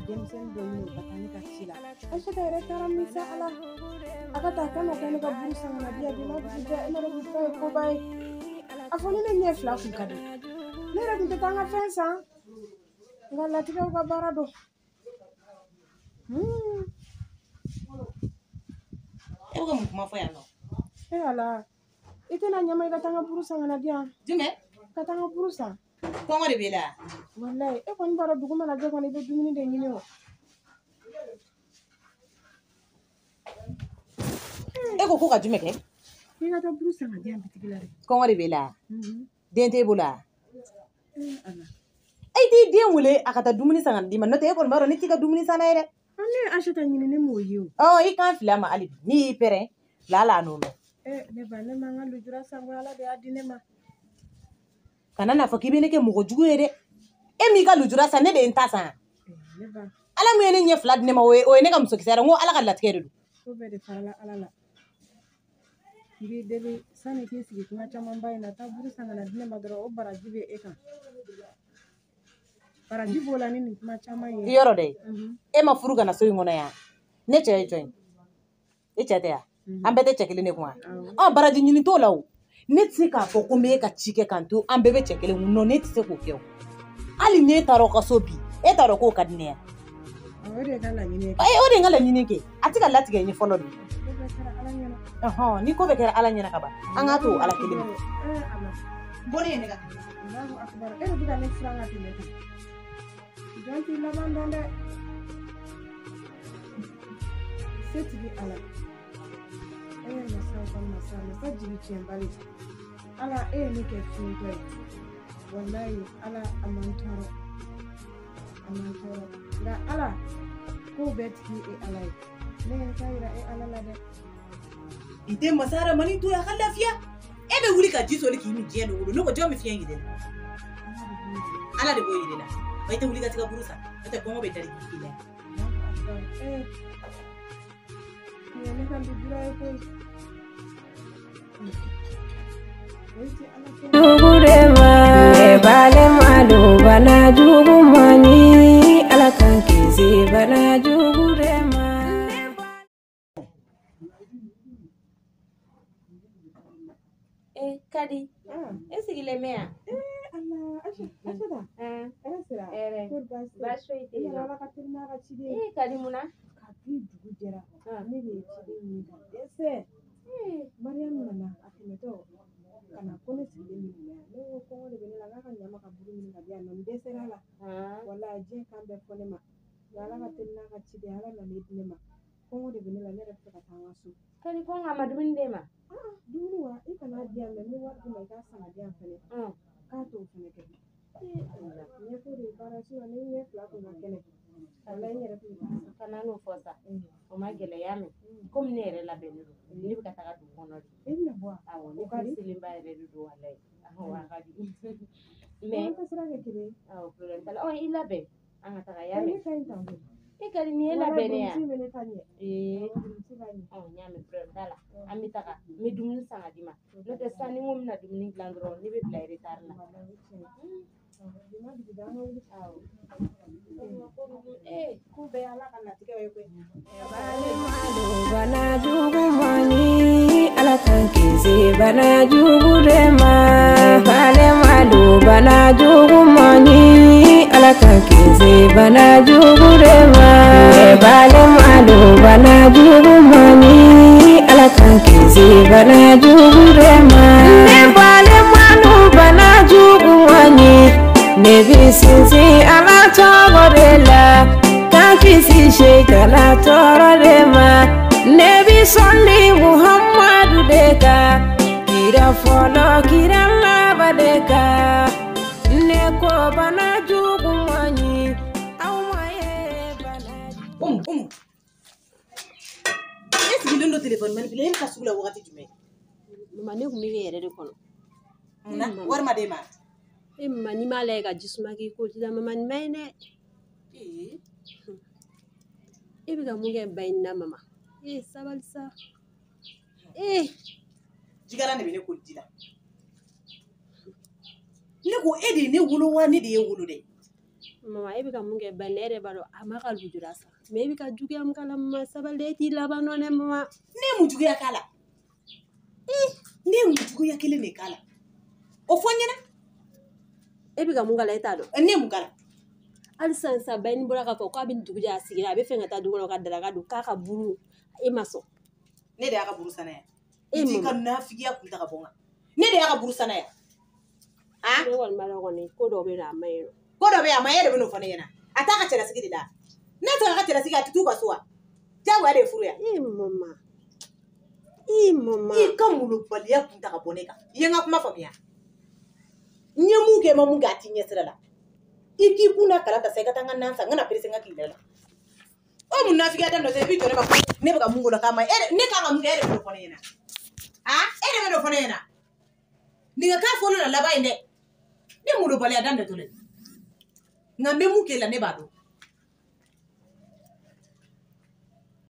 denmisɛnnin dɔ ɲini ka taa ne ka ci la. Ayisata yɛrɛ taara min sa Ala. A ka taa kan ka taa ne ka buru san ka na di yan bi ma dugu jɛ e ma dɔn ko ye koba ye. A fɔ ni ne ɲɛ fila kun ka di. Ne yɛrɛ kun tɛ taa n ka fɛn san. Nka latigɛw ka baara don. E bɛ ka mun kuma fɔ yan nɔ? E Ala, i tɛna ɲama i ka taa n ka buru san ka na di yan. Jumɛn? Ka taa n ka buru san. Kɔngɔ de b'e la? Walayi, e kɔni b'a dɔn dugu mana jɛ kɔni i bɛ dumuni de ɲini o. E ko ko ka jumɛn kɛ? I ka taa buru san ka di yan bitigi la dɛ. Kɔngɔ de b'e la? Den t'e bolo wa? Ala. E t'i den wele a ka taa dumuni san ka d'i ma n'o tɛ e kɔni b'a dɔn ne t'i ka dumuni san n'a ye dɛ. Ne ye Ayisata ɲini ne m'o ye o. Ɔ i kan fili a ma hali bi n'i y'i pɛrɛn lala a n'o mɛn. Ne ba ne ma n ka lujura san koyi Ala de y'a di ne ma. Kana n'a fɔ k'i bɛ ne kɛ mɔgɔ jugu ye dɛ. E m'i ka lujura san ne de ye n ta san. Ne ba. Ala min ye ne ɲɛ fila di ne ma o ye ne ka musokisɛ yɛrɛ n ko Ala ka latigɛ de don. Ko bɛɛ de farala Ala la. N b'i deli sani k'i sigi kuma camanba in na taa buru san ka na di ne ma dɔrɔn o baraji bɛ e kan. Baraji b'o la ni nin kuma caman ye. I yɔrɔ dɛ. E ma furu ka na so in kɔnɔ yan. Ne cɛ ye jɔn ye? E cɛ tɛ yan? An bɛɛ tɛ cɛ kelen de kun wa? Ɔ baraji ɲini t'o la o. Ne tɛ se k'a fɔ ko n bɛ e ka ci kɛ k'an to an bɛɛ bɛ cɛ kelen kun nɔ ne tɛ se k'o kɛ o. Hali n'e taara aw ka so bi e t'a dɔn k'o ka di ne ye. O de ye ka laɲini ye. O de ye n ka laɲini kɛ. A tɛ ka latigɛ n ye fɔlɔ de. Ko bɛɛ kɛra Ala ɲɛna. Ni ko bɛɛ kɛra Ala ɲɛna ka ban an k'a to Ala kelen ma. Bɔ ne ye ne ka. Alahu akibaru e de bɛ ka ne siran ka tɛmɛ tan. Jɔn t'i laban dɔn dɛ. Setigi Ala. E ye masaw ka masa, masa jigi tiɲɛbali. Ala e ye ne kɛ fiɲɛtɔ ye. Walayi Ala a man tɔɔrɔ. A man tɔɔrɔ. Nka Ala kow bɛɛ tigi ye Ala ye. Ne ye n ta yira e Ala la dɛ. I tɛ masa Haramani to yen a ka lafiya. E bɛ wuli ka ji soli k'i min diɲɛ don o don ne ko jɔn bɛ fiɲɛ yir'i la? Ala de b'o yir'i la. Wa i tɛ wuli ka t'i ka buru san n'o tɛ kɔngɔ bɛ dari k'i la. Nin ye ne ka lujura ye koyi. Jugu de ma, ne balima don bana jugu man ɲi, Ala k'an kisi bana jugu de ma. Kadi, e sigilen bɛ yan? Ala, Ayisata. Hɛrɛ sira. Hɛrɛ. Baasi foyi tɛ yen. Ala ka teli n'a ka ciden ye. Kadi mun na? Kabi dugu jɛra, ne de ye ciden ɲini ka dɛsɛ. Mariyamu nana a tɛmɛtɔ ka na ko ne sigilen bɛ nin na yan. Ne ko kɔngɔ de bɛ ne la n k'a ka ɲa ma ka buru ɲini ka di yan nɔ n dɛsɛra la. Walayi diɲɛ kan bɛɛ fɔ ne ma. Nka Ala ka teli n'a ka ciden Ala nana e di ne ma. Kɔngɔ de bɛ ne la ne yɛrɛ bɛ fɛ ka taa n ka so. Kadi ko a ma dumuni d'e ma? Dumuni wa i kana di yan mɛ n bɛ wari d'i ma i k'a san ka di yan fɛnɛ. K'a t'o fɛnɛ kɛ. Ɲɛko de ye baara sinon ne ɲɛ fila kun ka kɛnɛ. Walayi n yɛrɛ tun bɛ taa san. Kana n'o fɔ sa. O ma gɛlɛya mɛn. Komi ne yɛrɛ labɛnnen don. Ne bɛ ka taga dugu kɔnɔ de. I bɛna bɔ wa? Awɔ ne ka selenba yɛrɛ de don walayi. Awɔ a ka di. Mɛ an tɛ sira kɛ kelen ye. Awɔ problème t'a la. Ɔ i labɛn an ka taga y'a mɛn. Ne ka ɲi tan koyi. E ka di nin ye labɛnnen ya? Walayi bɛ ne ta ɲɛ. Ɔ n y'a mɛn problème t'a la. An bɛ taga n bɛ dumuni san ka d'i ma. N'o tɛ sisan ni n ko n bɛna dumuni dilan dɔrɔn ne bɛ bila retard la. Ko bɛɛ ye Ala ka latigɛ ye koyi. Bana jugu man ɲi, Ala k'an kisi bana jugu de ma. Balima don bana jugu man ɲi, Ala k'an kisi bana jugu de ma. Balima don bana jugu man ɲi, Ala k'an kisi bana jugu de ma. Ne balima don bana jugu man ɲi, ne bɛ sinsin Ala tɔgɔ de la. K'an kisi sitana tɔɔrɔ de ma. Ne bi sɔli Muhammadu de kan, kira fɔlɔ kira laban de kan. Ne ko bana jugu man ɲi, aw ma ye bana. Umu, e sigilen don telefɔni manipulé e bɛ taa sugu la wagati jumɛn? Mama ne kun bɛ k'e yɛrɛ de kɔnɔ. Munna wari ma d'e ma? E mama n'i m'a lajɛ ka ji suma k'i ko ji la mama nin ma ɲi dɛ. E bɛ ka mun kɛ ba in na mama? E sabali sa. Jikalan de bɛ ne ko ji la. Ne ko e de ye ne wolo wa ne de ye wolo dɛ. Mama e bɛ ka mun kɛ ba ne yɛrɛ b'a dɔn a ma ka lujura sa mais e bɛ ka juguya mun k'a la mama sabali e t'i laban nɔ dɛ mama. Ne ye mun juguya k'a la? Ne ye mun juguya kelen de k'a la? O fɔ n ɲɛna. E bɛ ka mun k'a la e t'a dɔn. Ne ye mun k'a la? Hali sisan sisan Bayini bɔra k'a fɔ k'a bɛ dugu jɛ a sigira a bɛ fɛ ka taa du kɔnɔ ka daraka dun k'a ka buru e ma sɔn. Ne de y'a ka buru sanna yan. E t'i ka nafigiya kun ta ka bɔ n kan. Ne de y'a ka buru sanna yan. Ne kɔni b'a dɔn kɔni ko dɔ bɛ yen nɔ a ma ɲi nɔ. Ko dɔ bɛ yen a ma e de bɛ n'o fɔ ne ɲɛna. A t'a ka cɛlasigi de la. Ne t'a ka cɛlasigi a tɛ t'u ka so wa? Diyagoya de ye furu yan. E mama. E mama. I ka molobaliya kun ta ka bɔ ne kan. I ye n ka kuma faamuya. N ye mun kɛ n ma mun kɛ a t'i ɲɛ sira la. I k'i kun na kala ta sa i ka taa n ka nan san n kana perese n ka k'i la. O mun nafigiya daminɛ sisan i b'i jɔ ne ma ne bɛ ka mun k'o la k'a ma ɲi ne kan ka mun kɛ e de bɛ n'o fɔ ne ɲɛna. E de bɛ n'o fɔ ne ɲɛna. Nin ka k'a fɔlɔ la laban ye dɛ. Ne molobaliya daminɛ tɔ dɛ. Nka n bɛ mun k'e la ne b'a dɔn.